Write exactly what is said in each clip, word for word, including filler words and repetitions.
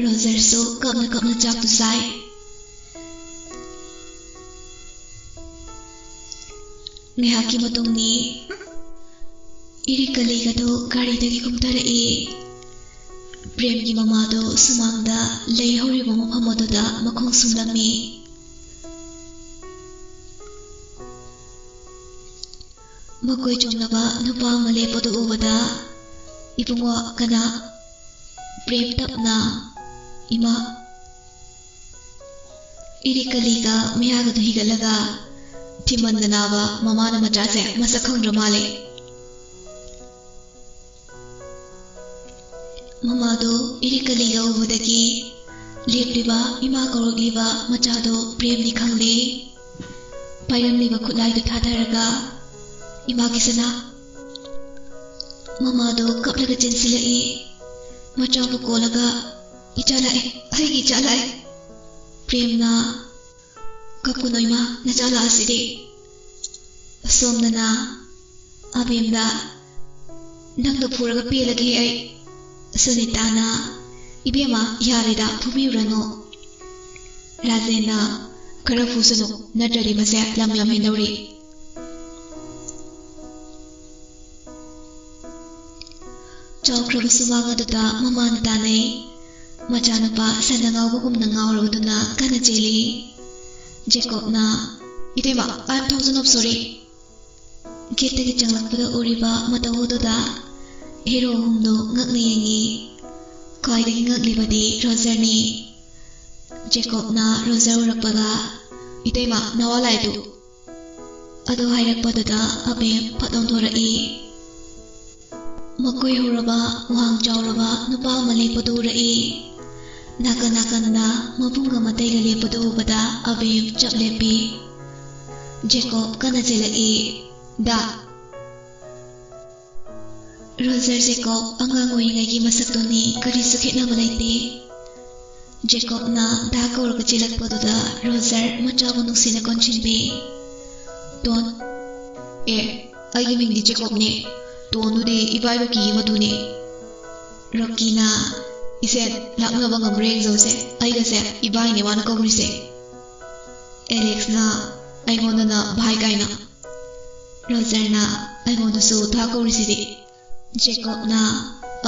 ꯔꯣꯖꯔꯁꯨ ꯀꯞꯅ ꯀꯞꯅ ꯆꯥꯛꯇꯨ ꯆꯥꯏ꯫ ꯉꯥꯏꯍꯥꯛꯀꯤ ꯃꯇꯨꯡꯅꯤ꯫ ꯏꯔꯤꯛ ꯀꯂꯤꯒꯗꯨ ꯒꯥꯔꯤꯗꯒꯤ ꯀꯨꯝꯊꯔꯛꯏ꯫ ꯄ꯭ꯔꯦꯝꯒꯤ ꯃꯃꯥꯗꯨ ꯁꯨꯃꯥꯡꯗ ꯂꯩ ꯍꯧꯔꯤꯕ ꯃꯐꯝ ꯑꯗꯨꯗ ꯃꯈꯣꯡ ꯁꯨꯝꯂꯝꯃꯤ꯫ ꯃꯀꯣꯏ ꯆꯣꯝꯂꯕ ꯅꯨꯄꯥ ꯑꯃ ꯂꯦꯞꯄꯗꯨ ꯎꯕꯗ, "ꯏꯕꯨꯡꯉꯣ, ꯀꯅꯥ?" ꯄ꯭ꯔꯦꯝ ꯇꯞꯅ, "ꯏꯃꯥ"꯫ ꯏꯔꯤꯛ ꯀꯂꯤꯒ ꯃꯌꯥꯒꯗꯨ ꯍꯤꯒꯠꯂꯒ ꯊꯤꯃꯟꯗꯅꯕ ꯃꯃꯥꯅ ꯃꯆꯥꯁꯦ ꯃꯁꯛ ꯈꯪꯗ꯭ꯔ ꯃꯥꯜꯂꯦ꯫ ꯃꯃꯥꯗꯣ ꯏꯔꯤꯛ ꯀꯂꯤꯒ ꯎꯕꯗꯒꯤ ꯂꯦꯞꯂꯤꯕ ꯏꯃꯥ ꯀꯧꯔꯛꯂꯤꯕ ꯃꯆꯥꯗꯣ ꯄ꯭ꯔꯦꯝꯅꯤ ꯈꯪꯂꯦ꯫ ꯄꯥꯏꯔꯝꯂꯤꯕ ꯈꯨꯠꯂꯥꯏꯗꯨ ꯊꯥꯊꯔꯒ, "ꯏꯃꯥꯒꯤ ꯁꯅꯥ"꯫ ꯃꯃꯥꯗꯣ ꯀꯞꯂꯒ ꯆꯦꯟꯁꯤꯜꯂꯛꯏ꯫ ꯃꯆꯥꯕꯨ ꯀꯣꯜꯂꯒ, "ꯏꯆꯥ ꯂꯥꯛꯑꯦ, ꯑꯩꯒꯤ ꯏꯆꯥ ꯂꯥꯛꯑꯦ"꯫ ꯄ꯭ꯔꯦꯝꯅ, "ꯀꯞꯀꯅꯨ ꯏꯃꯥ, ꯅꯆꯥ ꯂꯥꯛꯑꯁꯤꯗꯤ"꯫ ꯑꯁꯣꯝꯗꯅ ꯑꯕꯦꯝꯗ, "ꯅꯪꯗꯣ ꯐꯨꯔꯒ ꯄꯦꯜꯂꯒꯦ ꯑꯩ"꯫ ꯁꯨꯅꯤꯇꯥꯅ, "ꯏꯕꯦꯝꯃ, ꯌꯥꯔꯦꯗ, ꯐꯨꯕꯤꯔꯨꯔꯅꯨ"꯫ ꯔꯥꯖꯦꯟꯅ, "ꯈꯔ ꯐꯨꯁꯅꯨ, ꯅꯠꯇ꯭ꯔꯗꯤ ꯃꯁꯦ ꯂꯝ ꯌꯥꯝ ꯍꯦꯟꯗꯧꯔꯤ"꯫ ꯆꯥꯎꯈ꯭ꯔꯕ ꯁꯨꯃꯥꯡ ꯑꯗꯨꯗ ꯃꯃꯥꯅ ꯇꯥꯅꯩ꯫ ꯃꯆꯥꯅꯨꯄꯥ ꯁꯟꯅ ꯉꯥꯎꯕꯒꯨꯝꯅ ꯉꯥꯎꯔꯕꯗꯨꯅ ꯀꯟꯅ ꯆꯦꯜꯂꯤ꯫ ꯖꯦꯀꯣꯕꯅ, "ꯏꯇꯩꯃ, I am thousand of sorry"꯫ ꯒꯦꯠꯇꯒꯤ ꯆꯪꯂꯛꯄꯗ ꯎꯔꯤꯕ ꯃꯇꯧ ꯑꯗꯨꯗ ꯍꯦꯔꯣ ꯑꯍꯨꯝꯗꯨ ꯉꯛꯅ ꯌꯦꯡꯉꯤ꯫ ꯈ꯭ꯋꯥꯏꯗꯒꯤ ꯉꯛꯂꯤꯕꯗꯤ ꯔꯣꯖꯔꯅꯤ꯫ ꯖꯦꯀꯣꯕꯅ ꯔꯣꯖꯔ ꯎꯔꯛꯄꯒ, "ꯏꯇꯩꯃ, ꯅꯋꯥ ꯂꯥꯛꯑꯦ ꯇꯨ"꯫ ꯑꯗꯨ ꯍꯥꯏꯔꯛꯄꯗꯨꯗ ꯑꯕꯦꯝ ꯐꯠ ꯑꯣꯟꯊꯣꯔꯛꯏ꯫ ꯃꯀꯣꯏ ꯍꯧꯔꯕ, ꯋꯥꯡ ꯆꯥꯎꯔꯕ ꯅꯨꯄꯥ ꯑꯃ ꯂꯦꯞꯄꯗꯨ ꯎꯔꯛꯏ꯫ ꯅꯥꯀꯟ ꯅꯥꯀꯟꯗ ꯃꯕꯨꯡꯒ ꯃꯇꯩꯒ ꯂꯦꯞꯄꯗꯨ ꯎꯕꯗ ꯑꯕꯦꯝ ꯆꯞ ꯂꯦꯞꯄꯤ꯫ ꯖꯦꯀꯣꯕ ꯀꯟꯅ ꯆꯦꯜꯂꯛꯏ꯫ "ꯗꯥ"꯫ ꯔꯣꯖꯔ ꯖꯦꯀꯣꯕ ꯑꯉꯥꯡ ꯑꯣꯏꯔꯤꯉꯩꯒꯤ ꯃꯁꯛꯇꯨꯅꯤ, ꯀꯔꯤꯁꯨ ꯈꯦꯠꯅꯕ ꯂꯩꯇꯦ꯫ ꯖꯦꯀꯣꯕꯅ "ꯗꯥ" ꯀꯧꯔꯒ ꯆꯦꯜꯂꯛꯄꯗꯨꯗ ꯔꯣꯖꯔ ꯃꯆꯥꯕꯨ ꯅꯨꯡꯁꯤꯅ ꯀꯣꯟꯁꯤꯟꯕꯤ꯫ "ꯇꯣꯟ"꯫ "ꯑꯦ, ꯑꯩꯒꯤ ꯃꯤꯡꯗꯤ ꯖꯦꯀꯣꯕꯅꯦ꯫ ꯇꯣꯟꯗꯨꯗꯤ ꯏꯕꯥꯏ ꯔꯣꯀꯤꯒꯤ ꯃꯇꯨꯅꯦ"꯫ ꯔꯣꯀꯤꯅ, ꯏꯁꯦꯟ, ꯂꯥꯛꯅꯕ ꯉꯝꯕ꯭ꯔꯥ ꯌꯦꯡꯖꯧꯁꯦ꯫ ꯑꯩꯒꯁꯦ ꯏꯕꯥꯏꯅꯦ ꯃꯥꯅ ꯀꯧꯔꯤꯁꯦ꯫ ꯑꯦꯂꯦꯛꯁꯅ ꯑꯩꯉꯣꯟꯗꯅ ꯚꯥꯏ ꯀꯥꯏꯅ, ꯔꯣꯖꯔꯅ ꯑꯩꯉꯣꯟꯗꯁꯨ ꯊꯥ ꯀꯧꯔꯤꯁꯤꯗꯤ꯫ ꯖꯦꯀꯣꯕꯅ,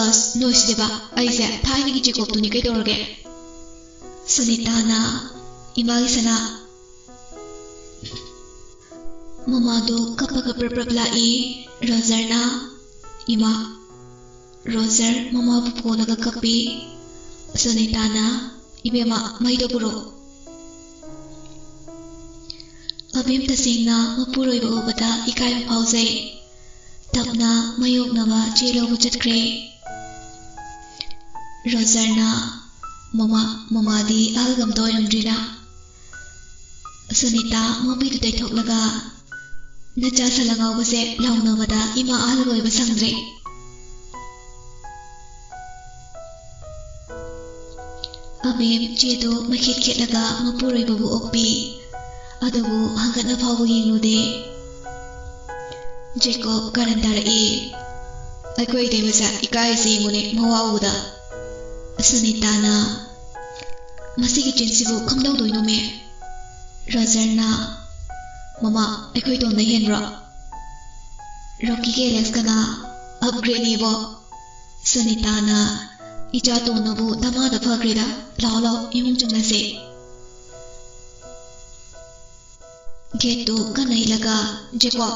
"ꯑꯁ, ꯅꯣꯏꯁꯤꯗꯤꯕ, ꯑꯩꯁꯦ ꯊꯥꯏꯅꯒꯤ ꯖꯦꯀꯣꯕꯇꯨꯅꯤ ꯀꯩꯗꯧꯔꯒꯦ?" ꯁꯨꯅꯤꯇꯥꯅ, "ꯏꯃꯥꯒꯤ ꯁꯅꯥ, ꯃꯃꯥꯗꯣ ꯀꯞꯄꯒ ꯄ꯭ꯔꯞ ꯄ꯭ꯔꯞ ꯂꯥꯛꯏ꯫" ꯔꯣꯖꯔꯅ, "ꯏꯃꯥ꯫" ꯔꯣꯖꯔ ꯃꯃꯥꯕꯨ ꯀꯣꯜꯂꯒ ꯀꯞꯄꯤ꯫ ꯁꯨꯅꯤꯇꯥꯅ, "ꯏꯕꯦꯝꯃ, ꯃꯩꯗꯣ ꯄꯨꯔꯛꯑꯣ꯫" ꯑꯕꯦꯝ ꯇꯁꯦꯡꯅ ꯃꯄꯨꯔꯣꯏꯕ ꯎꯕꯗ ꯏꯀꯥꯏꯕ ꯐꯥꯎꯖꯩ꯫ ꯇꯞꯅ ꯃꯌꯣꯛꯅꯕ ꯆꯦ ꯂꯧꯕ ꯆꯠꯈ꯭ꯔꯦ꯫ ꯔꯣꯖꯔꯅ, "ꯃꯃꯥ, ꯃꯃꯥꯗꯤ ꯑꯍꯜꯒ ꯑꯝꯇ ꯑꯣꯏꯔꯝꯗ꯭ꯔꯤꯅ꯫" ꯁꯨꯅꯤꯇꯥ ꯃꯃꯤꯗꯨ ꯇꯩꯊꯣꯛꯂꯒ, "ꯅꯆꯥ ꯁꯂꯥ ꯉꯥꯎꯕꯁꯦ ꯂꯥꯎꯅꯕꯗ ꯏꯃꯥ ꯑꯍꯜ ꯑꯣꯏꯕ ꯁꯪꯗ꯭ꯔꯦ꯫" ꯑꯕꯦꯝ ꯆꯦꯗꯨ ꯃꯩꯈꯦꯠ ꯈꯦꯠꯂꯒ ꯃꯄꯨꯔꯣꯏꯕꯕꯨ ꯑꯣꯛꯄꯤ꯫ ꯑꯗꯨꯕꯨ ꯍꯪꯒꯠꯅ ꯐꯥꯎꯕ ꯌꯦꯡꯂꯨꯗꯦ꯫ ꯖꯦꯀꯣꯕ ꯀꯔꯟ ꯇꯥꯔꯛꯏ꯫ "ꯑꯩꯈꯣꯏ ꯏꯇꯩꯃꯁꯦ ꯏꯀꯥꯏꯁꯦ ꯌꯦꯡꯉꯨꯅꯦ, ꯃꯋꯥ ꯎꯕꯗ꯫" ꯁꯨꯅꯤꯇꯥꯅ, "ꯃꯁꯤꯒꯤ ꯆꯤꯟꯁꯤꯕꯨ ꯀꯝꯗꯧꯗꯣꯏꯅꯣꯃꯦ?" ꯔꯣꯖꯔꯅ, "ꯃꯃꯥ, ꯑꯩꯈꯣꯏ ꯇꯣꯟꯗ ꯍꯦꯟꯕ꯭ꯔꯣ?" "ꯔꯣꯀꯤꯒ ꯑꯦꯂꯦꯛꯁꯀꯅ ꯑꯞꯒ꯭ꯔꯦꯗꯅꯦꯕꯣ꯫" ꯁꯨꯅꯤꯇꯥꯅ, "ꯏꯆꯥ ꯇꯣꯟꯅꯕꯨ ꯗꯃꯥꯗ ꯐꯈ꯭ꯔꯦꯗ꯫ ꯂꯥꯛꯑꯣ, ꯂꯥꯛꯑꯣ, ꯏꯃꯨꯡ ꯆꯪꯂꯁꯦ꯫" ꯒꯦꯠꯇꯨ ꯀꯟꯅ ꯏꯜꯂꯒ, "ꯖꯦꯀꯣꯕ!"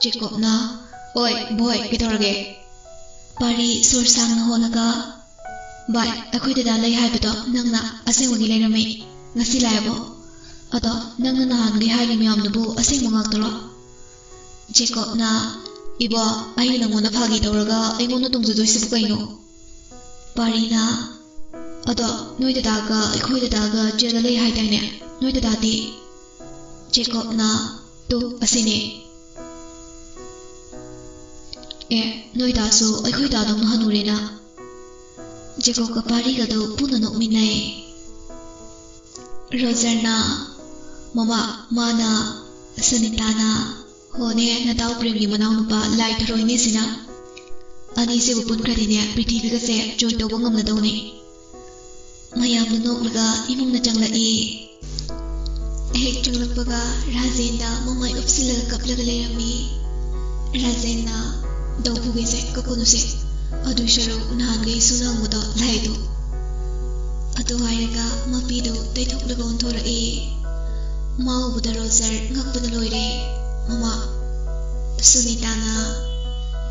ꯖꯦꯀꯣꯕꯅ, "ꯑꯣꯏ, ꯕꯣꯏ, ꯀꯩꯗꯧꯔꯒꯦ?" ꯄꯥꯔꯤ ꯁꯣꯔ ꯁꯥꯡꯅ ꯍꯣꯜꯂꯒ, "ꯚꯥꯏ, ꯑꯩꯈꯣꯏ ꯗꯗꯥ ꯂꯩ ꯍꯥꯏꯕꯗꯣ ꯅꯪꯅ ꯑꯁꯦꯡꯕꯒꯤ ꯂꯩꯔꯝꯃꯤ꯫ ꯉꯁꯤ ꯂꯥꯛꯑꯦꯕꯣ꯫ ꯑꯗꯣ ꯅꯪꯅ ꯅꯍꯥꯟꯒꯩ ꯍꯥꯏꯔꯤ ꯃꯌꯥꯝꯗꯨꯕꯨ ꯑꯁꯦꯡꯕ ꯉꯥꯛꯇꯔꯣ?" ꯖꯦꯀꯣꯕꯅ, "ꯏꯕꯣ, ꯑꯩꯅ ꯅꯪꯉꯣꯟꯗ ꯐꯥꯒꯤ ꯇꯧꯔꯒ ꯑꯩꯉꯣꯟꯗ ꯇꯣꯡꯖꯗꯣꯏꯁꯤꯕꯨ ꯀꯩꯅꯣ?" ꯄꯥꯔꯤꯅ, "ꯑꯗꯣ ꯅꯣꯏ ꯗꯗꯥꯒ ꯑꯩꯈꯣꯏ ꯗꯗꯥꯒ ꯖꯦꯜꯗ ꯂꯩ ꯍꯥꯏꯗꯥꯏꯅꯦ? ꯅꯣꯏ ꯗꯗꯥꯗꯤ?" ꯖꯦꯀꯣꯕꯅ, "ꯇꯨ, ꯑꯁꯤꯅꯦ꯫ ꯑꯦ, ꯅꯣꯏ ꯗꯥꯁꯨ ꯑꯩꯈꯣꯏ ꯗꯥꯗꯧꯅ ꯍꯅꯨꯔꯦꯅ꯫" ꯖꯦꯀꯣꯕꯀ ꯄꯥꯔꯤꯒꯗꯨ ꯄꯨꯟꯅ ꯅꯣꯛꯃꯤꯟꯅꯩ꯫ ꯔꯣꯖꯔꯅ, "ꯃꯃꯥ, ꯃꯥꯅ, ꯁꯨꯅꯤꯇꯥꯅ, ꯍꯣꯅꯦ, ꯅꯇꯥꯎ ꯄ꯭ꯔꯦꯝꯒꯤ ꯃꯅꯥꯎꯅꯨꯄꯥ ꯂꯥꯏ ꯊꯔꯣꯏꯅꯦ ꯁꯤꯅ꯫" ꯑꯅꯤꯁꯤꯕꯨ ꯄꯨꯟꯈ꯭ꯔꯗꯤꯅꯦ, ꯄ꯭ꯔꯤꯊꯤꯕꯤꯒꯁꯦ join ꯇꯧꯕ ꯉꯝꯂꯗꯧꯅꯦ꯫ ꯃꯌꯥꯝꯗꯣ ꯅꯣꯛꯂꯒ ꯏꯃꯨꯡꯗ ꯆꯪꯂꯛꯏ꯫ ꯍꯦꯛ ꯆꯪꯂꯛꯄꯒ ꯔꯥꯖꯦꯟꯗ ꯃꯃꯥꯏ ꯎꯞꯁꯤꯜꯂꯒ ꯀꯞꯂꯒ ꯂꯩꯔꯝꯃꯤ꯫ ꯔꯥꯖꯦꯟꯅ, "ꯗꯧ ꯐꯨꯒꯦꯁꯦ, ꯀꯞꯀꯅꯨꯁꯦ꯫ ꯑꯗꯨꯏ ꯁꯔꯨꯛ ꯅꯍꯥꯟꯒꯩ ꯏꯁꯨꯅ ꯍꯪꯕꯗꯣ ꯂꯥꯏꯗꯣ꯫" ꯑꯗꯨ ꯍꯥꯏꯔꯒ ꯃꯄꯤꯗꯨ ꯇꯩꯊꯣꯛꯂꯒ ꯑꯣꯟꯊꯣꯔꯛꯏ꯫ ꯃꯥ ꯎꯕꯗ ꯔꯣꯖꯔ ꯉꯛꯄꯅ ꯂꯣꯏꯔꯦ꯫ "ꯃꯃꯥ, ꯁꯨꯅꯤꯇꯥꯅ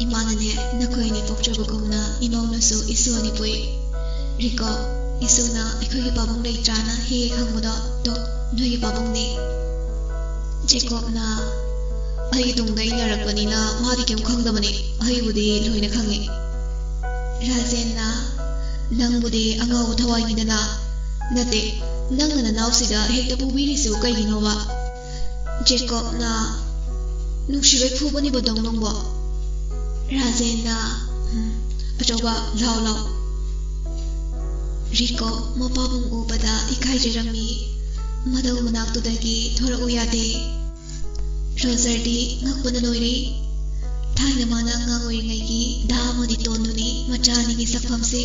ꯏꯃꯥꯅꯅꯦ, ꯅꯈꯣꯏ ꯑꯅꯤ ꯄꯣꯛꯆꯕꯒꯨꯝꯅ ꯏꯃꯧꯅꯁꯨ ꯏꯁꯨ ꯑꯅꯤ ꯄꯣꯛꯏ꯫ ꯔꯤꯀꯣ, ꯏꯁꯨꯅ ꯑꯩꯈꯣꯏꯒꯤ ꯄꯥꯕꯨꯡ ꯂꯩꯇ꯭ꯔꯥꯅ ꯍꯦꯛ ꯍꯦꯛ ꯍꯪꯕꯗꯣ, ꯇꯣ, ꯅꯣꯏꯒꯤ ꯄꯥꯕꯨꯡꯅꯤ꯫" ꯖꯦꯀꯣꯕꯅ, "ꯑꯩꯒꯤ ꯇꯨꯡꯗ ꯏꯟꯅꯔꯛꯄꯅꯤꯅ ꯃꯥꯗꯤ ꯀꯩꯝ ꯈꯪꯗꯕꯅꯤ, ꯑꯩꯕꯨꯗꯤ ꯂꯣꯏꯅ ꯈꯪꯉꯤ꯫" ꯔꯥꯖꯦꯟꯅ, "ꯅꯪꯕꯨꯗꯤ ꯑꯉꯥꯎꯕ ꯊꯋꯥꯏꯅꯤꯗꯅ꯫ ꯅꯠꯇꯦ, ꯅꯪꯅ ꯅꯅꯥꯎꯁꯤꯗ ꯍꯦꯛꯇ ꯐꯨꯕꯤꯔꯤꯁꯤꯕꯨ ꯀꯩꯒꯤꯅꯣꯕ?" ꯖꯦꯀꯣꯕꯅ, "ꯅꯨꯡꯁꯤꯕꯩ ꯐꯨꯕꯅꯤꯕ ꯗꯣꯡ ꯅꯪꯕꯣ꯫" ꯔꯥꯖꯦꯟꯅ, "ꯎꯝ, ꯑꯆꯧꯕ, ꯂꯥꯎ ꯂꯥꯎ꯫" ꯔꯤꯀꯣ ꯃꯄꯥꯕꯨꯡ ꯎꯕꯗ ꯏꯀꯥꯏꯖꯔꯝꯃꯤ꯫ ꯃꯗꯧ ꯃꯅꯥꯛꯇꯨꯗꯒꯤ ꯊꯣꯔꯛꯎ ꯌꯥꯗꯦ꯫ ꯔꯣꯖꯔꯗꯤ ꯉꯛꯄꯅ ꯂꯣꯏꯔꯦ꯫ ꯊꯥꯏꯅ ꯃꯥꯅ ꯑꯉꯥꯡ ꯑꯣꯏꯔꯤꯉꯩꯒꯤ ꯗꯥ ꯑꯃꯗꯤ ꯇꯣꯟꯗꯨꯅꯤ ꯃꯆꯥ ꯑꯅꯤꯒꯤ ꯁꯛꯐꯝꯁꯦ꯫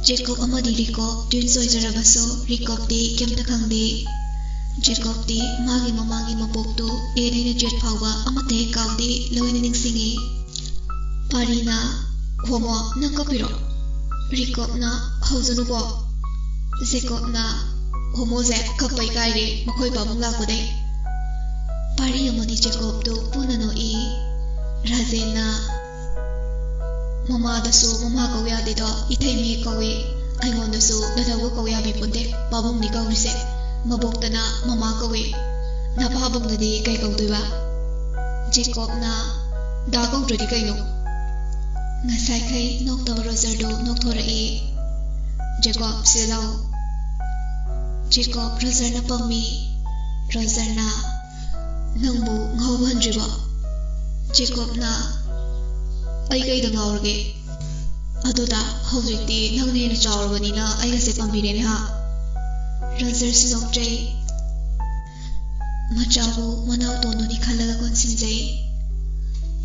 ꯖꯦꯀꯣꯕ ꯑꯃꯗꯤ ꯔꯤꯀꯣꯕ twins ꯑꯣꯏꯖꯔꯕꯁꯨ, ꯔꯤꯀꯣꯕꯗꯤ ꯀꯩꯝꯇ ꯈꯪꯗꯦ꯫ ꯖꯦꯀꯣꯕꯗꯤ ꯃꯥꯒꯤ ꯃꯃꯥꯒꯤ ꯃꯄꯣꯛꯇꯨ ꯑꯦꯗꯩꯅ ꯖꯦꯗ ꯐꯥꯎꯕ ꯑꯃꯠꯇ ꯍꯦꯛ ꯀꯥꯎꯗꯦ, ꯂꯣꯏꯅ ꯅꯤꯡꯁꯤꯡꯉꯤ꯫ ꯄꯥꯔꯤꯅ, "ꯍꯣꯃꯣ, ꯅꯪ ꯀꯞꯄꯤꯔꯣ?" ꯔꯤꯀꯣꯕꯅ, "ꯍꯧꯖꯅꯨꯀꯣ꯫" ꯖꯦꯀꯣꯕꯅ, "ꯍꯣꯃꯣꯁꯦ ꯀꯞꯄ ꯏꯀꯥꯏꯔꯦ, ꯃꯈꯣꯏ ꯄꯥꯕꯨꯡ ꯂꯥꯛꯄꯗꯩ꯫" ꯄꯥꯔꯤ ꯑꯃꯗꯤ ꯖꯦꯀꯣꯕꯇꯨ ꯄꯨꯟꯅ ꯅꯣꯛꯏ꯫ ꯔꯥꯖꯦꯟꯅ, "ꯃꯃꯥꯗꯁꯨ ꯃꯃꯥ ꯀꯧ ꯌꯥꯗꯦꯗꯣ, ꯏꯊꯩ ꯃꯌꯦꯛ ꯀꯧꯏ꯫ ꯑꯩꯉꯣꯟꯗꯁꯨ ꯗꯥꯗꯥꯒ ꯀꯧ ꯌꯥꯕꯤ ꯄꯣꯟꯇꯦ, ꯄꯥꯕꯨꯡꯅꯤ ꯀꯧꯔꯤꯁꯦ꯫ ꯃꯕꯣꯛꯇꯅ ꯃꯃꯥ ꯀꯧꯏ, ꯅꯄꯥꯕꯨꯡꯅꯗꯤ ꯀꯩ ꯀꯧꯗꯣꯏꯕ?" ꯖꯦꯀꯣꯕꯅ, "ꯗꯥ ꯀꯧꯗ꯭ꯔꯗꯤ ꯀꯩꯅꯣ?" ꯉꯁꯥꯏꯈꯩ ꯅꯣꯛꯇꯕ ꯔꯣꯖꯔꯗꯨ ꯅꯣꯛꯊꯣꯔꯛꯏ꯫ "ꯖꯦꯀꯣꯕ, ꯁꯤꯗ ꯂꯥꯛꯑꯣ꯫" ꯖꯦꯀꯣꯕ ꯔꯣꯖꯔꯅ ꯄꯝꯃꯤ꯫ ꯔꯣꯖꯔꯅ, "ꯅꯪꯕꯨ ꯉꯥꯎꯕ ꯍꯟꯗ꯭ꯔꯤꯕꯣ?" ꯖꯦꯀꯣꯕꯅ, "ꯑꯩ ꯀꯩꯗ ꯉꯥꯎꯔꯒꯦ? ꯑꯗꯨꯗ ꯍꯧꯖꯤꯛꯇꯤ ꯅꯪꯅ ꯍꯦꯟꯅ ꯆꯥꯎꯔꯕꯅꯤꯅ ꯑꯩꯒꯁꯦ ꯄꯥꯝꯕꯤꯔꯦꯅꯦ ꯍꯥ?" ꯔꯣꯖꯔꯁꯨ ꯅꯣꯛꯆꯩ꯫ ꯃꯆꯥꯕꯨ ꯃꯅꯥꯎ ꯇꯣꯟꯗꯨꯅꯤ ꯈꯜꯂꯒ ꯀꯣꯟꯁꯤꯟꯖꯩ꯫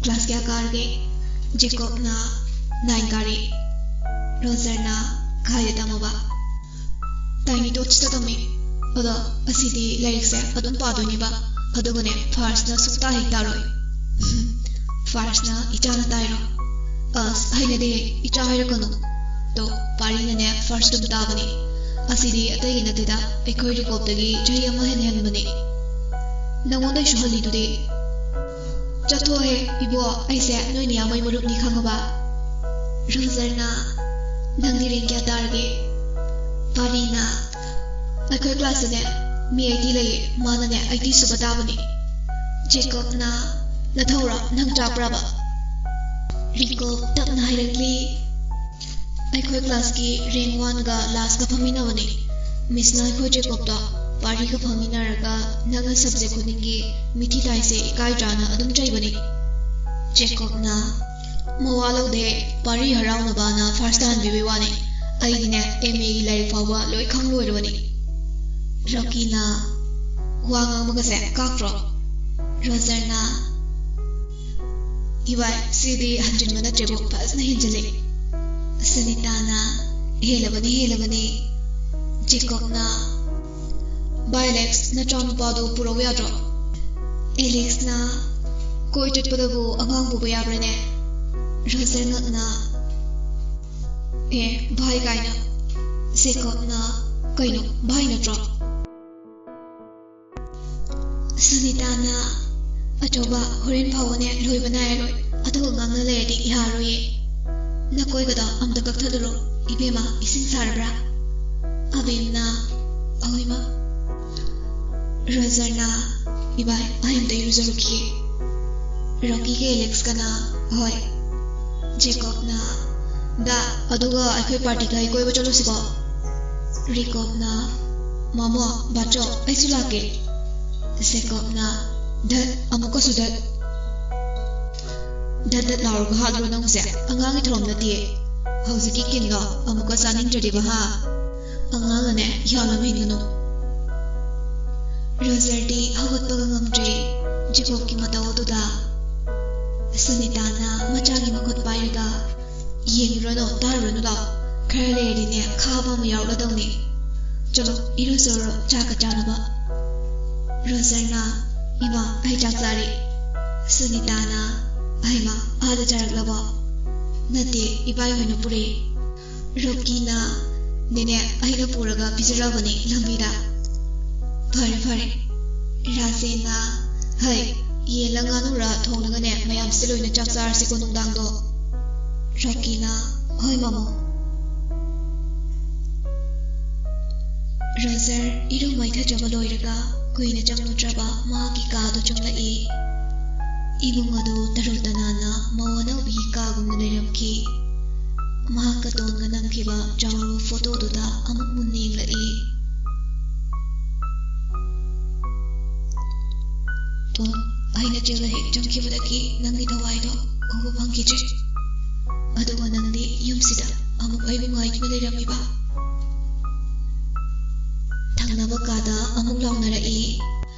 ꯀ꯭ꯂꯥꯁ ꯀꯌꯥ ꯀꯥꯔꯒꯦ? ꯖꯦꯀꯣꯕꯅ ꯅꯥꯏꯟ ꯀꯥꯔꯦ꯫ ꯔꯣꯖꯔꯅ ꯀꯥꯏꯗ ꯇꯝꯃꯕ? ꯇꯥꯏꯅꯤ ꯇꯣꯠꯁꯇ ꯇꯝꯃꯤ꯫ ꯑꯗꯣ ꯑꯁꯤꯗꯤ ꯂꯥꯏꯔꯤꯛꯁꯦ ꯑꯗꯨꯝ ꯄꯥꯗꯣꯏꯅꯦꯕ, ꯑꯗꯨꯒꯅꯦ ꯐꯥꯔꯁꯅ ꯁꯨꯛꯇꯥ ꯍꯦꯛ ꯇꯥꯔꯣꯏ꯫ ꯐꯥꯔꯁꯅ ꯏꯆꯥꯅ ꯇꯥꯏꯔꯣ? ꯑꯁ, ꯍꯩꯅꯗꯦ, ꯏꯆꯥ ꯍꯥꯏꯔꯛꯀꯅꯨ꯫ ꯇꯣ, ꯄꯥꯔꯤꯅꯅꯦ ꯐꯥꯔꯁ ꯑꯗꯨꯝ ꯇꯥꯕꯅꯤ꯫ ꯑꯁꯤꯗꯤ ꯑꯇꯩꯒꯤ ꯅꯠꯇꯦꯗ, ꯑꯩꯈꯣꯏ ꯔꯤꯀꯣꯞꯇꯒꯤ ꯆꯍꯤ ꯑꯃ ꯍꯦꯟꯅ ꯍꯟꯕꯅꯤ꯫ ꯅꯉꯣꯟꯗꯩꯁꯨ ꯍꯜꯂꯤꯗꯨꯗꯤ꯫ ꯆꯠꯊꯣꯛꯑꯦ ꯏꯕꯣ, ꯑꯩꯁꯦ ꯅꯣꯏ ꯅꯌꯥꯝꯕꯩ ꯃꯔꯨꯞꯅꯤ ꯈꯪꯉꯕ? ꯔꯣꯖꯔꯅ, ꯅꯪꯗꯤ ꯔꯦꯡ ꯀꯌꯥ ꯇꯥꯔꯒꯦ? ꯄꯥꯔꯤꯅ, ꯑꯩꯈꯣꯏ ꯀ꯭ꯂꯥꯁꯇꯅꯦ ꯃꯤ ꯑꯩꯠꯇꯤ ꯂꯩꯌꯦ, ꯃꯥꯅꯅꯦ ꯑꯩꯠꯇꯤ ꯁꯨꯕ ꯇꯥꯕꯅꯤ꯫ ꯖꯦꯀꯣꯕꯅ, ꯅꯊꯧꯔꯣ, ꯅꯪ ꯆꯥꯛꯄ꯭ꯔꯕ? ꯔꯤꯀꯣꯞ ꯇꯞꯅ ꯍꯥꯏꯔꯛꯂꯤ, ꯑꯩꯈꯣꯏ ꯀ꯭ꯂꯥꯁꯀꯤ ꯔꯦꯡ ꯋꯥꯟꯒ ꯂꯥꯁꯀ ꯐꯝꯃꯤꯟꯅꯕꯅꯤ꯫ ꯃꯤꯁꯅ ꯑꯩꯈꯣꯏ ꯖꯦꯀꯣꯕꯇꯣ ꯄꯥꯔꯤꯒ ꯐꯝꯃꯤꯟꯅꯔꯒ ꯅꯪꯅ ꯁꯕꯖꯦꯛ ꯈꯨꯗꯤꯡꯒꯤ ꯃꯤꯊꯤ ꯇꯥꯏꯁꯦ ꯏꯀꯥꯏꯗ꯭ꯔꯥꯅ ꯑꯗꯨꯝ ꯆꯩꯕꯅꯤ꯫ ꯖꯦꯀꯣꯕꯅ, ꯃꯋꯥ ꯂꯧꯗꯦ, ꯄꯥꯔꯤ ꯍꯔꯥꯎꯅꯕꯅ ꯐꯥꯔꯁ ꯇꯥꯍꯟꯕꯤꯕꯩ ꯋꯥꯅꯤ꯫ ꯑꯩꯗꯤꯅꯦ ꯑꯦꯝ ꯑꯦꯒꯤ ꯂꯥꯏꯔꯤꯛ ꯐꯥꯎꯕ ꯂꯣꯏ ꯈꯪ ꯂꯣꯏꯔꯕꯅꯤ꯫ ꯔꯣꯀꯤꯅ, ꯋꯥ ꯉꯥꯡꯕꯒꯁꯦ ꯀꯥꯛꯇ꯭ꯔꯣ? ꯔꯣꯖꯔꯅ, ꯏꯕꯥꯏ, ꯁꯤꯗꯤ ꯍꯟꯖꯤꯟꯕ ꯅꯠꯇ꯭ꯔꯦꯕꯨ ꯐꯖꯅ ꯍꯦꯟꯖꯤꯜꯂꯦ꯫ ꯁꯨꯅꯤꯇꯥꯅ, ꯍꯦꯜꯂꯕꯅꯤ, ꯍꯦꯜꯂꯕꯅꯤ꯫ ꯖꯦꯀꯣꯕꯅ, ꯚꯥꯏ ꯑꯦꯂꯦꯛꯁ, ꯅꯆꯥꯅꯨꯄꯥꯗꯣ ꯄꯨꯔꯛꯎ ꯌꯥꯗ꯭ꯔꯣ? ꯑꯦꯂꯦꯛꯁꯅ, ꯀꯣꯏ ꯆꯠꯄꯗꯕꯨ ꯑꯉꯥꯡ ꯄꯨꯕ ꯌꯥꯕ꯭ꯔꯅꯦ? ꯔꯣꯖꯔ ꯉꯛꯅ, ꯑꯦ, ꯚꯥꯏ ꯀꯥꯏꯅ꯫ ꯖꯦꯀꯣꯕꯅ, ꯀꯩꯅꯣ, ꯚꯥꯏ ꯅꯠꯇ꯭ꯔꯣ? ꯁꯨꯅꯤꯇꯥꯅ, ꯑꯆꯧꯕ, ꯍꯣꯔꯦꯟ ꯐꯥꯎꯕꯅꯦ ꯂꯣꯏꯕ ꯅꯥꯏꯔꯔꯣꯏ, ꯑꯗꯨꯒ ꯉꯥꯡꯅ ꯂꯩꯔꯗꯤ ꯌꯥꯔꯣꯏꯌꯦ꯫ ꯅꯀꯣꯏꯒꯗꯣ ꯑꯝꯇ ꯀꯛꯊꯠꯂꯨꯔꯣ, ꯏꯕꯦꯝꯃ, ꯏꯁꯤꯡ ꯁꯥꯔꯕ꯭ꯔꯥ? ꯑꯕꯦꯝꯅ, ꯑꯍꯣꯏ ꯃꯥ꯫ ꯔꯣꯖꯔꯅ, ꯏꯕꯥꯏ, ꯑꯩ ꯑꯝꯇ ꯏꯔꯨꯖꯔꯨꯈꯤꯒꯦ꯫ ꯔꯣꯀꯤꯒ ꯑꯦꯂꯦꯛꯁꯀꯅ, ꯍꯣꯏ꯫ ꯖꯦꯀꯣꯕꯅ, ꯗꯥ, ꯑꯗꯨꯒ ꯑꯩꯈꯣꯏ ꯄꯥꯔꯇꯤꯒ ꯀꯣꯏꯕ ꯆꯠꯂꯨꯁꯤꯀꯣ? ꯔꯤꯀꯣꯞꯅ, ꯃꯥꯃꯣ, ꯕꯥꯆꯧ, ꯑꯩꯁꯨ ꯂꯥꯛꯀꯦ꯫ ꯖꯦꯀꯣꯕꯅ, ꯙꯠ, ꯑꯃꯨꯛꯀꯁꯨ ꯙꯠ꯫ ꯙꯠ ꯙꯠ ꯂꯥꯎꯔꯒ ꯍꯥꯠꯂꯨꯔꯣ ꯅꯪꯁꯦ? ꯑꯉꯥꯡꯒꯤ ꯊꯧꯔꯝ ꯅꯠꯇꯦ꯫ ꯍꯧꯖꯤꯛꯀꯤ ꯀꯤꯟꯗꯣ ꯑꯃꯨꯛꯀ ꯆꯥꯅꯤꯡꯗ꯭ꯔꯗꯤꯕ ꯍꯥ? ꯑꯉꯥꯡꯅꯅꯦ ꯌꯥꯝꯅ ꯃꯦꯟꯒꯅꯨ꯫ ꯔꯣꯖꯔꯗꯤ ꯍꯧꯒꯠꯄꯒ ꯉꯝꯗ꯭ꯔꯦ ꯖꯦꯀꯣꯕꯀꯤ ꯃꯇꯧ ꯑꯗꯨꯗ꯫ ꯁꯨꯅꯤꯇꯥꯅ ꯃꯆꯥꯒꯤ ꯃꯈꯨꯠ ꯄꯥꯏꯔꯒ, "ꯌꯦꯡꯉꯨꯔꯅꯨ, ꯇꯥꯔꯨꯔꯅꯨ ꯂꯥꯎ꯫ ꯈꯔ ꯂꯩꯔꯗꯤꯅꯦ, ꯈꯥꯕ ꯑꯃ ꯌꯥꯎꯔꯛꯂꯗꯧꯅꯤ꯫ ꯆꯠꯂꯣ, ꯏꯔꯨꯖꯔꯣ, ꯆꯥꯛꯀ ꯆꯥꯅꯕ꯫" ꯔꯣꯖꯔꯅ, "ꯏꯃꯥ, ꯑꯩ ꯆꯥꯛ ꯆꯥꯔꯦ꯫" ꯁꯨꯅꯤꯇꯥꯅ, "ꯍꯩꯃꯥ, ꯑꯥꯗ ꯆꯥꯔꯛꯂꯕꯣ?" "ꯅꯠꯇꯦ, ꯏꯕꯥꯏ ꯍꯣꯏꯅ ꯄꯨꯔꯛꯑꯦ꯫" ꯔꯣꯀꯤꯅ, "ꯅꯦꯅꯦ, ꯑꯩꯅ ꯄꯨꯔꯒ ꯄꯤꯖꯔꯕꯅꯦ ꯂꯝꯕꯤꯗ꯫" "ꯐꯔꯦ, ꯐꯔꯦ꯫" ꯔꯥꯖꯦꯟꯅ, "ꯍꯩ, ꯌꯦꯟꯂ ꯉꯥꯅꯨꯔ ꯊꯣꯡꯂꯒꯅꯦ, ꯃꯌꯥꯝꯁꯦ ꯂꯣꯏꯅ ꯆꯥꯛ ꯆꯥꯔꯁꯤꯀꯣ ꯅꯨꯡꯗꯥꯡꯗꯣ꯫" ꯔꯣꯀꯤꯅ, "ꯍꯣꯏ, ꯃꯃꯣ꯫" ꯔꯣꯖꯔ ꯏꯔꯨ ꯃꯥꯏꯊꯖꯕ ꯂꯣꯏꯔꯒ ꯀꯨꯏꯅ ꯆꯪꯂꯨꯗ꯭ꯔꯕ ꯃꯍꯥꯛꯀꯤ ꯀꯥꯗꯨ ꯆꯪꯂꯛꯏ꯫ ꯏꯃꯨꯡ ꯑꯗꯨ ꯇꯔꯨ ꯇꯅꯥꯟꯅ ꯃꯧ ꯑꯅꯧꯕꯤꯒꯤ ꯀꯥꯒꯨꯝꯅ ꯂꯩꯔꯝꯈꯤ꯫ ꯃꯍꯥꯛꯀ ꯇꯣꯟꯒ ꯅꯝꯈꯤꯕ ꯆꯥꯎꯔꯕ ꯐꯣꯇꯣꯗꯨꯗ ꯑꯃꯨꯛ ꯃꯨꯟꯅ ꯌꯦꯡꯂꯛꯏ꯫ "ꯇꯣꯟ, ꯑꯩꯅ ꯆꯦꯜꯂ ꯍꯦꯛ ꯆꯪꯈꯤꯕꯗꯒꯤ ꯅꯪꯒꯤ ꯊꯋꯥꯏꯗꯣ ꯎꯕ ꯐꯪꯈꯤꯗ꯭ꯔꯦ꯫ ꯑꯗꯨꯒ ꯅꯪꯗꯤ ꯌꯨꯝꯁꯤꯗ ꯑꯃꯨꯛ ꯑꯩꯕꯨ ꯉꯥꯏꯗꯨꯅ ꯂꯩꯔꯝꯃꯤꯕ꯫" ꯊꯪꯅꯕ ꯀꯥꯗ ꯑꯃꯨꯛ ꯂꯥꯎꯅꯔꯛꯏ꯫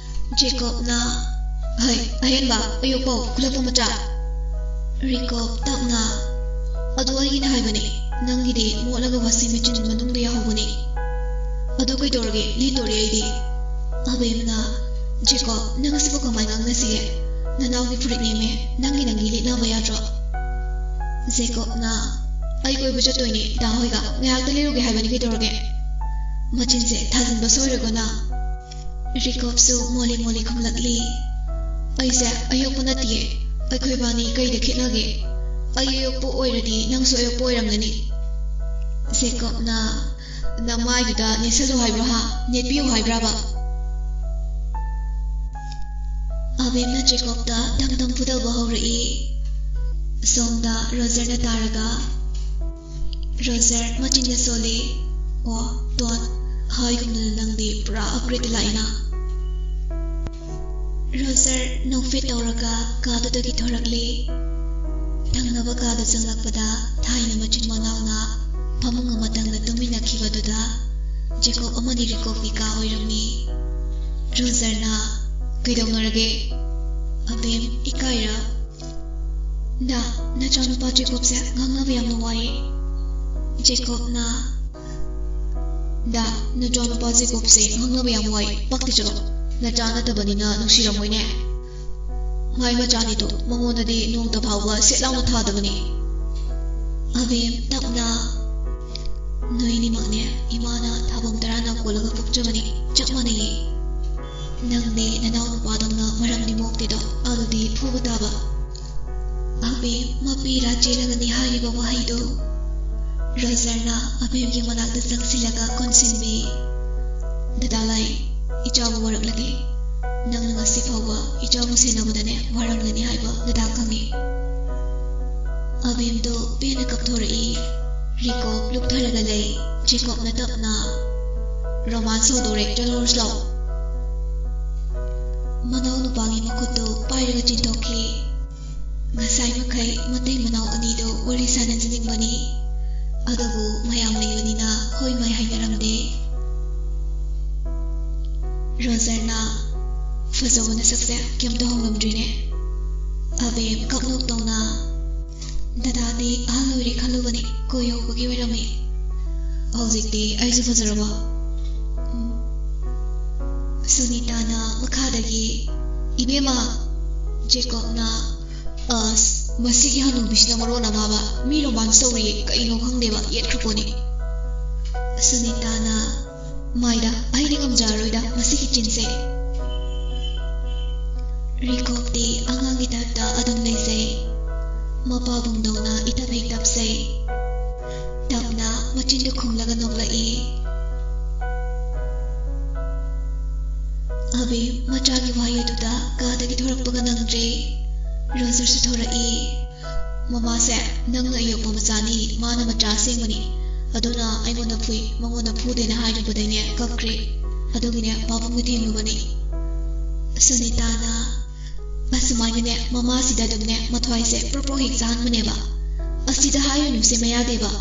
ꯖꯦꯀꯣꯕꯅ, "ꯍꯩ, ꯑꯍꯦꯟꯕ, ꯑꯌꯣꯛꯄꯧ, ꯈꯨꯂꯛꯄ ꯃꯆꯥ꯫" ꯔꯤꯀꯣꯕ ꯇꯞꯅ, "ꯑꯗꯨ ꯑꯩꯒꯤꯅ ꯍꯥꯏꯕꯅꯤ, ꯅꯪꯒꯤꯗꯤ ꯃꯣꯠꯂꯒ ꯋꯥꯁꯤꯡ ꯃꯦꯆꯤꯟ ꯃꯅꯨꯡꯗ ꯌꯥꯍꯧꯕꯅꯤ꯫ ꯑꯗꯨ ꯀꯩꯗꯧꯔꯒꯦ, ꯂꯤꯠꯇꯣꯔꯤ ꯑꯩꯗꯤ꯫" ꯑꯕꯦꯝꯅ, "ꯖꯦꯀꯣꯕ, ꯅꯪ ꯑꯁꯤꯕꯨ ꯀꯃꯥꯏ ꯉꯥꯡꯅꯁꯤꯒꯦ? ꯅꯅꯥꯎꯒꯤ ꯐꯨꯔꯤꯠꯅꯦꯃꯦ, ꯅꯪꯒꯤ ꯅꯪꯒꯤ ꯂꯤꯠꯅꯕ ꯌꯥꯗ꯭ꯔꯣ?" ꯖꯦꯀꯣꯕꯅ, "ꯑꯩ ꯀꯣꯏꯕ ꯆꯠꯇꯣꯏꯅꯦ ꯗꯥ ꯍꯣꯏꯒ, ꯉꯥꯏꯍꯥꯛꯇ ꯂꯤꯔꯨꯒꯦ ꯍꯥꯏꯕꯅꯤ, ꯀꯩꯗꯧꯔꯒꯦ?" ꯃꯆꯤꯟꯁꯦ ꯊꯥꯖꯤꯟꯕ ꯁꯣꯏꯔꯒꯅ꯫ ꯔꯤꯀꯣꯕꯁꯨ ꯃꯣꯂꯤ ꯃꯣꯂꯤ ꯈꯨꯝꯂꯛꯂꯤ꯫ "ꯑꯩꯁꯦ ꯑꯌꯣꯛꯄ ꯅꯠꯇꯤꯌꯦ꯫ ꯑꯩꯈꯣꯏꯕꯥꯅꯤ ꯀꯩꯗ ꯈꯦꯠꯅꯒꯦ? ꯑꯩ ꯑꯌꯣꯛꯄ ꯑꯣꯏꯔꯗꯤ ꯅꯪꯁꯨ ꯑꯌꯣꯛꯄ ꯑꯣꯏꯔꯝꯒꯅꯤ꯫" ꯖꯦꯀꯣꯕꯅ, "ꯅꯃꯥꯏꯗꯨꯗ ꯅꯦꯠꯁꯜꯂꯨ ꯍꯥꯏꯕ꯭ꯔꯥ ꯍꯥ? ꯅꯦꯠꯄꯤꯌꯨ ꯍꯥꯏꯕ꯭ꯔꯥꯕ?" ꯑꯕꯦꯝꯅ ꯖꯦꯀꯣꯕꯇ ꯗꯝ ꯗꯝ ꯐꯨꯗꯕ ꯍꯧꯔꯛꯏ꯫ ꯁꯣꯝꯗ ꯔꯣꯖꯔꯅ ꯇꯥꯔꯒ, ꯔꯣꯖꯔ ꯃꯆꯤꯟꯅ ꯁꯣꯜꯂꯤ꯫ "ꯑꯣ, ꯇꯣꯟ, ꯍꯥꯏꯒꯨꯝꯗꯅ ꯅꯪꯗꯤ ꯄꯨꯔꯥ ꯑꯞꯒ꯭ꯔꯦꯗꯇ ꯂꯥꯛꯏꯅ꯫" ꯔꯣꯖꯔ ꯅꯣꯛꯐꯦꯠ ꯇꯧꯔꯒ ꯀꯥꯗꯨꯗꯒꯤ ꯊꯣꯔꯛꯂꯤ꯫ ꯊꯪꯅꯕ ꯀꯥꯗ ꯆꯪꯂꯛꯄꯗ ꯊꯥꯏꯅ ꯃꯆꯤꯟ ꯃꯅꯥꯎꯅ ꯐꯃꯨꯡ ꯑꯃꯇꯪꯗ ꯇꯨꯝꯃꯤꯟꯅꯈꯤꯕꯗꯨꯗ ꯖꯦꯀꯣꯕ ꯑꯃꯗꯤ ꯔꯤꯀꯣꯕꯀꯤ ꯀꯥ ꯑꯣꯏꯔꯝꯃꯤ꯫ ꯔꯣꯖꯔꯅ, "ꯀꯩꯗꯧꯅꯔꯒꯦ? ꯑꯕꯦꯝ, ꯏꯀꯥꯏꯔ?" ꯗꯥ, ꯅꯆꯥꯅꯨꯄꯥ ꯖꯦꯀꯣꯕꯁꯦ ꯉꯥꯡꯅꯕ ꯌꯥꯝꯅ ꯋꯥꯏꯌꯦ꯫ ꯖꯦꯀꯣꯕꯅ, ꯗꯥ, ꯅꯆꯥꯅꯨꯄꯥ ꯖꯦꯀꯣꯕꯁꯦ ꯉꯥꯡꯅꯕ ꯌꯥꯝ ꯋꯥꯏ꯫ ꯄꯛꯇꯦ, ꯆꯠꯂꯣ꯫ ꯅꯆꯥ ꯅꯠꯇꯕꯅꯤꯅ ꯅꯨꯡꯁꯤꯔꯝꯃꯣꯏꯅꯦ꯫ ꯃꯥꯏ ꯃꯆꯥꯅꯤꯗꯣ, ꯃꯉꯣꯟꯗꯗꯤ ꯅꯣꯡꯇ ꯐꯥꯎꯕ ꯁꯦꯠ ꯂꯥꯎꯅ ꯊꯥꯗꯕꯅꯤ꯫ ꯑꯕꯦꯝ, ꯇꯞꯅ, ꯅꯣꯏꯅꯤꯃꯛꯅꯦ ꯏꯃꯥꯅ ꯊꯥꯕꯝ ꯇꯔꯥꯅ ꯀꯣꯜꯂꯒ ꯄꯣꯛꯆꯕꯅꯤ꯫ ꯆꯞ ꯃꯥꯟꯅꯩꯌꯦ꯫ ꯅꯪꯗꯤ ꯅꯅꯥꯎ ꯅꯨꯄꯥꯗꯧꯅ ꯃꯔꯝꯗꯤ ꯃꯣꯛꯇꯦꯗꯣ, ꯑꯗꯨꯗꯤ ꯐꯨꯕ ꯇꯥꯕ꯫ ꯑꯕꯦꯝ ꯃꯄꯤꯔꯥ ꯆꯦꯜꯂꯒꯅꯤ ꯍꯥꯏꯔꯤꯕ ꯋꯥꯍꯩꯗꯨ ꯔꯣꯖꯔꯅ ꯑꯕꯦꯝꯒꯤ ꯃꯅꯥꯛꯇ ꯆꯪꯁꯤꯜꯂꯒ ꯀꯣꯟꯁꯤꯟꯕꯤ꯫ ꯗꯗꯥ ꯂꯥꯏ, ꯏꯆꯥꯕꯨ ꯋꯥꯔꯛꯂꯒꯦ꯫ ꯅꯪꯅ ꯉꯁꯤ ꯐꯥꯎꯕ ꯏꯆꯥꯕꯨ ꯁꯦꯟꯅꯕꯗꯅꯦ ꯋꯥꯔꯝꯒꯅꯤ ꯍꯥꯏꯕ ꯗꯗꯥ ꯈꯪꯏ꯫ ꯑꯕꯦꯝꯗꯣ ꯄꯦꯟꯅ ꯀꯞꯊꯣꯔꯛꯏ꯫ ꯔꯤꯀꯣꯞ ꯂꯨꯞꯊꯔꯒ ꯂꯩ꯫ ꯖꯦꯀꯣꯕꯅ ꯇꯞꯅ, "ꯔꯣꯃꯥꯟꯁ ꯍꯧꯗꯣꯔꯦ, ꯆꯠꯂꯨꯔꯁꯤ ꯂꯥꯛꯑꯣ꯫" ꯃꯅꯥꯎ ꯅꯨꯄꯥꯒꯤ ꯃꯈꯨꯠꯇꯨ ꯄꯥꯏꯔꯒ ꯆꯤꯟꯊꯣꯛꯈꯤ꯫ ꯉꯁꯥꯏ ꯃꯈꯩ ꯃꯇꯩ ꯃꯅꯥꯎ ꯑꯅꯤꯗꯨ ꯋꯥꯔꯤ ꯁꯥꯟꯅꯖꯅꯤꯡꯕꯅꯤ, ꯑꯗꯨꯕꯨ ꯃꯌꯥꯝ ꯂꯩꯕꯅꯤꯅ ꯍꯣꯏ ꯃꯥꯏ ꯍꯥꯏꯅꯔꯝꯗꯦ꯫ ꯔꯣꯖꯔꯅ, "ꯐꯖꯕ ꯅꯁꯛꯁꯦ ꯀꯩꯝꯇ ꯍꯣꯡꯂꯝꯗ꯭ꯔꯤꯅꯦ꯫" ꯑꯕꯦꯝ ꯀꯞꯅꯣꯛ ꯇꯧꯅ, "ꯗꯗꯥꯗꯤ ꯑꯍꯜ ꯑꯣꯏꯔꯦ ꯈꯜꯂꯨꯕꯅꯤ, ꯀꯣꯏ ꯍꯧꯕꯒꯤ ꯑꯣꯏꯔꯝꯃꯤ꯫" "ꯍꯧꯖꯤꯛꯇꯤ ꯑꯩꯁꯨ ꯐꯖꯔꯕꯣ?" ꯎꯝ꯫ ꯁꯨꯅꯤꯇꯥꯅ ꯃꯈꯥꯗꯒꯤ, "ꯏꯕꯦꯝꯃ!" ꯖꯦꯀꯣꯕꯅ, "ꯑꯁ, ꯃꯁꯤꯒꯤ ꯍꯅꯨꯕꯤꯁꯤꯅ ꯃꯔꯣꯟ ꯑꯃꯕ, ꯃꯤ ꯔꯣꯃꯥꯟꯁ ꯇꯧꯔꯤꯌꯦ, ꯀꯩꯅꯣ ꯈꯪꯗꯦꯕ, ꯌꯦꯠꯈ꯭ꯔꯄꯣꯠꯅꯤ꯫" ꯁꯨꯅꯤꯇꯥꯅ, "ꯃꯥꯏꯗ, ꯑꯩꯗꯤ ꯉꯝꯖꯔꯔꯣꯏꯗ ꯃꯁꯤꯒꯤ ꯆꯤꯟꯁꯦ꯫" ꯔꯤꯀꯣꯞꯇꯤ ꯑꯉꯥꯡꯒꯤ ꯇꯥꯏꯞꯇ ꯑꯗꯨꯝ ꯂꯩꯖꯩ꯫ ꯃꯄꯥꯕꯨꯡꯗꯧꯅ ꯏꯇꯞ ꯍꯦꯛ ꯇꯞꯆꯩ꯫ ꯇꯞꯅ ꯃꯆꯤꯟꯗꯨ ꯈꯨꯝꯂꯒ ꯅꯣꯛꯂꯛꯏ꯫ ꯑꯕꯦꯝ ꯃꯆꯥꯒꯤ ꯋꯥꯍꯩ ꯑꯗꯨꯗ ꯀꯥꯗꯒꯤ ꯊꯣꯔꯛꯄꯒ ꯅꯪꯗ꯭ꯔꯦ꯫ ꯔꯣꯖꯔꯁꯨ ꯊꯣꯔꯛꯏ꯫ "ꯃꯃꯥꯁꯦ, ꯅꯪꯅ ꯌꯣꯛꯄ ꯃꯆꯥꯅꯤ, ꯃꯥꯅ ꯃꯆꯥ ꯑꯁꯦꯡꯕꯅꯤ꯫ ꯑꯗꯨꯅ ꯑꯩꯉꯣꯟꯗ ꯐꯨꯏ, ꯃꯉꯣꯟꯗ ꯐꯨꯗꯦꯅ ꯍꯥꯏꯔꯨꯕꯗꯩꯅꯦ ꯀꯞꯈ꯭ꯔꯦ꯫ ꯑꯗꯨꯒꯤꯅꯦ ꯄꯥꯕꯨꯡꯒ ꯊꯦꯝꯂꯨꯕꯅꯤ꯫" ꯁꯨꯅꯤꯇꯥꯅ, "ꯑꯁꯨꯃꯥꯏꯅꯅꯦ ꯃꯃꯥꯁꯤꯗ ꯑꯗꯨꯝꯅꯦ ꯃꯊ꯭ꯋꯥꯏꯁꯦ ꯄ꯭ꯔꯣꯛ ꯄ꯭ꯔꯣꯛ ꯍꯦꯛ ꯆꯥꯍꯟꯕꯅꯦꯕ꯫ ꯑꯁꯤꯗ ꯍꯥꯏꯔꯨꯅꯨꯁꯦ ꯃꯌꯥꯗꯦꯕ꯫"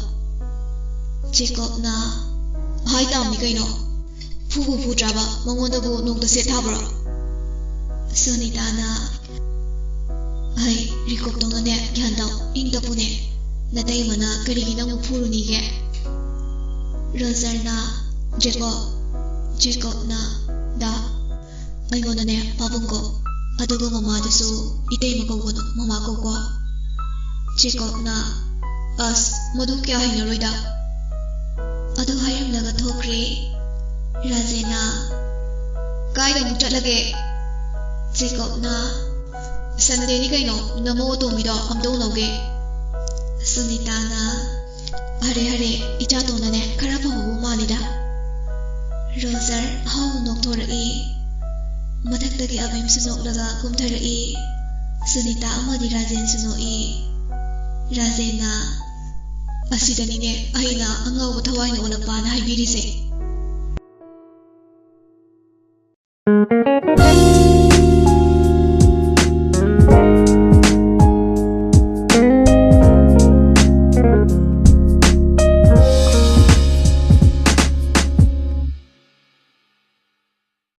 ꯖꯦꯀꯣꯕꯅ, "ꯍꯥꯏ ꯇꯥꯕꯅꯤ ꯀꯩꯅꯣ꯫ ꯐꯨꯕꯨ ꯐꯨꯗ꯭ꯔꯕ? ꯃꯉꯣꯟꯗꯕꯨ ꯅꯣꯡꯇ ꯁꯦꯠ ꯊꯥꯕ꯭ꯔꯣ?" ꯁꯨꯅꯤꯇꯥꯅ, ꯑꯍꯩ, ꯔꯤꯀꯣꯞꯇꯧꯅꯅꯦ ꯒ꯭ꯌꯥꯟ ꯇꯧ, ꯏꯪ ꯇꯞꯄꯨꯅꯦ꯫ ꯅꯇꯩꯃꯅ ꯀꯔꯤꯒꯤ ꯅꯪꯕꯨ ꯐꯨꯔꯨꯅꯤꯒꯦ? ꯔꯣꯖꯔꯅ, ꯖꯦꯀꯣꯕ, ꯖꯦꯀꯣꯕꯅ, ꯗꯥ, ꯑꯩꯉꯣꯟꯗꯅꯦ ꯄꯥꯕꯨꯡ ꯀꯧ, ꯑꯗꯨꯒ ꯃꯃꯥꯗꯨꯁꯨ ꯏꯇꯩꯃ ꯀꯧꯒꯅꯨ, ꯃꯃꯥ ꯀꯧꯀꯣ꯫ ꯖꯦꯀꯣꯕꯅ, ꯑꯁ, ꯃꯗꯨ ꯀꯌꯥ ꯍꯩꯅꯔꯣꯏꯗ꯫ ꯑꯗꯨ ꯍꯥꯏꯔꯝꯂꯒ ꯊꯣꯛꯈ꯭ꯔꯦ꯫ ꯔꯥꯖꯦꯟꯅ, ꯀꯥꯏꯗ ꯑꯃꯨꯛ ꯆꯠꯂꯒꯦ? ꯖꯦꯀꯣꯕꯅ, ꯁꯟꯗꯦꯅꯤ ꯀꯩꯅꯣ, ꯅꯃꯧ ꯑꯇꯣꯝꯕꯤꯗꯣ ꯑꯝꯇ ꯎꯅꯧꯒꯦ꯫ ꯁꯨꯅꯤꯇꯥꯅ, ꯍꯔꯦ ꯍꯔꯦ, ꯏꯆꯥꯇꯣꯟꯅꯅꯦ ꯈꯔ ꯐꯕꯕꯨ ꯃꯥꯜꯂꯤꯗ꯫ ꯔꯣꯖꯔ ꯍꯥꯎꯅ ꯅꯣꯛꯊꯣꯔꯛꯏ꯫ ꯃꯊꯛꯇꯒꯤ ꯑꯕꯤꯝꯁꯨ ꯅꯣꯛꯂꯒ ꯀꯨꯝꯊꯔꯛꯏ꯫ ꯁꯨꯅꯤꯇꯥ ꯑꯃꯗꯤ ꯔꯥꯖꯦꯟꯁꯨ ꯅꯣꯛꯏ꯫ ꯔꯥꯖꯦꯟꯅ, ꯑꯁꯤꯗꯅꯤꯅꯦ ꯑꯩꯅ ꯑꯉꯥꯎꯕ ꯊꯋꯥꯏꯅ ꯑꯣꯜꯂꯛꯄꯅ ꯍꯥꯏꯕꯤꯔꯤꯁꯦ꯫